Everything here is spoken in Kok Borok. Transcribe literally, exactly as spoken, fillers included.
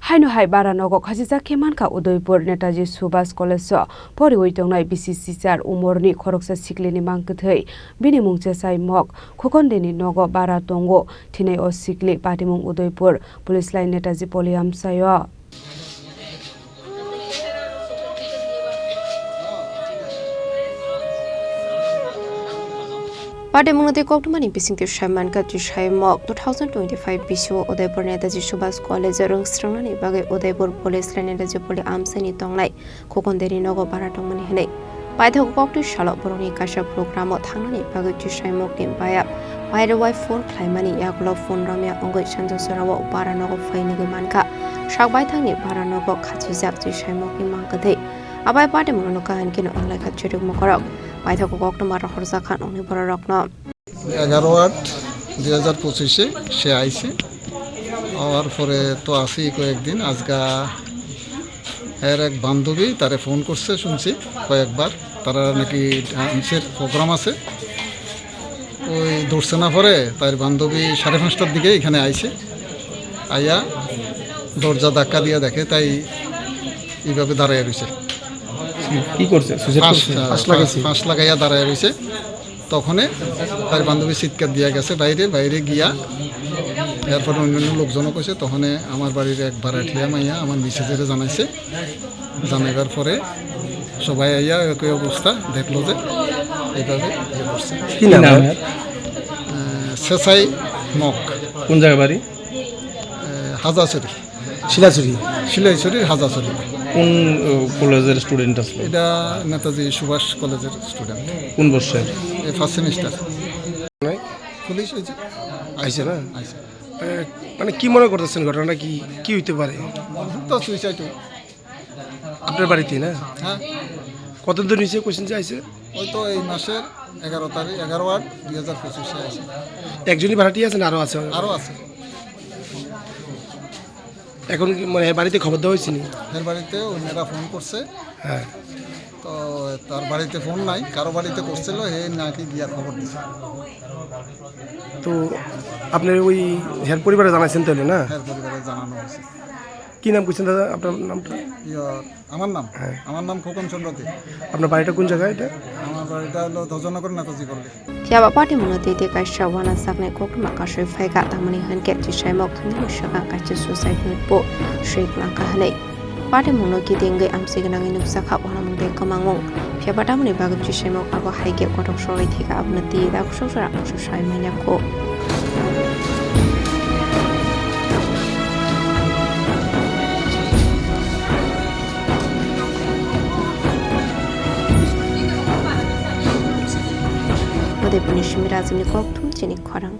Haino hai bara nogo khachijak khe mankha Udaipur Netaji Subhas College o poriwi tongnai bisi sichar umorni khoroksa siklini mangkwthwi bini mung Chesai Mok Khokondeni nogo bara tongo. Thinai o sikli patimung Udaipur Police Line Netaji Poli amchaio. Patimungno tei koktwmani bisingtwi sai mankha, Chesai Mok two thousand twenty-five bisio Udaipur Netaji Subhas College o rwngsrwngnani bagwi Udaipur Police Line Netaji Poli amchaini tongnai Khokondeni nogo bara tongmani hwnwi. Paithago koktwi salo borokni kaisa program o thangnani bagwi Chesai Mokni baya Pairwai phone khlaimani yagulo phone romya wngwi sanjak jorao bara nogo phainigwi mankha. Sak baithangni bara nogo khachijak Chesai Mokni mangkwthwi. Abai patimungno kaham kheno wnglaikha chirikma korok. Paithago koktwma rohorjak kha nokni bororokno. এগারো আট দুই হাজার পঁচিশে সে আইছে। আওয়ার পরে তো আছি কয়েকদিন। আজকা এর এক বান্ধবী তারে ফোন করছে, শুনছি কয়েকবার। তারা নাকি ডান্সের প্রোগ্রাম আছে। ওই ধরছে না পরে তার বান্ধবী সাড়ে পাঁচটার দিকে এখানে আইছে। আইয়া দরজা ধাক্কা দিয়ে দেখে, তাই এইভাবে দাঁড়ায় রয়েছে। কি করছে? সুইসাইড ফাঁস, করছে? আহ, ফাঁস লাগাইছে? ফাঁস লাগাইয়া দাঁড়ায় রয়েছে। তখনে তার বান্ধবী চিৎকার দিয়া গেছে বাইরে, বাইরে গিয়া এরপরে অন্যান্য লোকজনও কইছে। তখনে আমার বাড়ির এক ভাড়াটিয়া মাইয়া আমার মিসেসেরে জানাইছে। জানাইবার পরে সবাই আইয়া একই অবস্থা দেখলো যে এইভাবে ইয়ে করছে। কি নাম? কি নাম এর? আহ, সেসাই মক। কোন জায়গা বাড়ি? আহ, হাজাছড়ি। শিলাছড়ি। শিলাছড়ি, হাজাছড়ি। কোন, আহ, কলেজের স্টুডেন্ট আসলে? এটা নেতাজি সুভাষ কলেজের স্টুডেন্ট। কোন বর্ষের? এ, ফার্স্ট সেমিস্টার। নাই? পুলিশ হয়েছে। আইছে না? আইছে। এ, মানে কি মনে করতেছেন ঘটনাটা কি, কি হইতে পারে? তো সুইসাইড। আপনার বাড়িতে না? হ্যাঁ। কতদিন হয়েছে কোশ্চেন যে আইছে? ওই তো এই মাসের এগারো তারিখ, এগারো আট দুই হাজার পঁচিশে আইছে। একজনই ভাড়াটিয়া আছেন, আরো আছে? আরো আছে। এখন কি মানে বাড়িতে খবর দেওয়া হয়েছে নি? এর বাড়িতে ওনারা ফোন করছে। হ্যাঁ। তো তার বাড়িতে ফোন নাই, কারো বাড়িতে করছিল, হে নাকি গিয়া খবর দিছে। তো আপনি ওই হের পরিবারে জানাইছেন তাহলে না? এর পরিবারে জানানো হয়েছে। কি নাম কইছেন দাদা আপনার নামটা? ইয়া, আমার নাম? হ্যাঁ। আমার নাম খোকন চন্দ্র দে। আপনার বাড়িটা কোন জায়গায় এটা? আমার বাড়িটা হলো ধ্বজনগর Netaji colony. Phiya ba patimungno tei tei kaisa uanajak nai koktwma kasui phaikha, tamoni hwnkhe Chesai Mok thwngmani swkang kaisa suicide ni bo swi kwlangkha hwnwi. Patimungno kitingwi amchwi gwnangwi nukjakha uanamung tei kwmangmung. Phiya ba tamoni bagwi Chesai Mok abo hai khe kotok sogwi thwikha, abono twi dak sok jora amsuk sai manya kho. Udaipurni simi Rajibni kokthum chini khorang.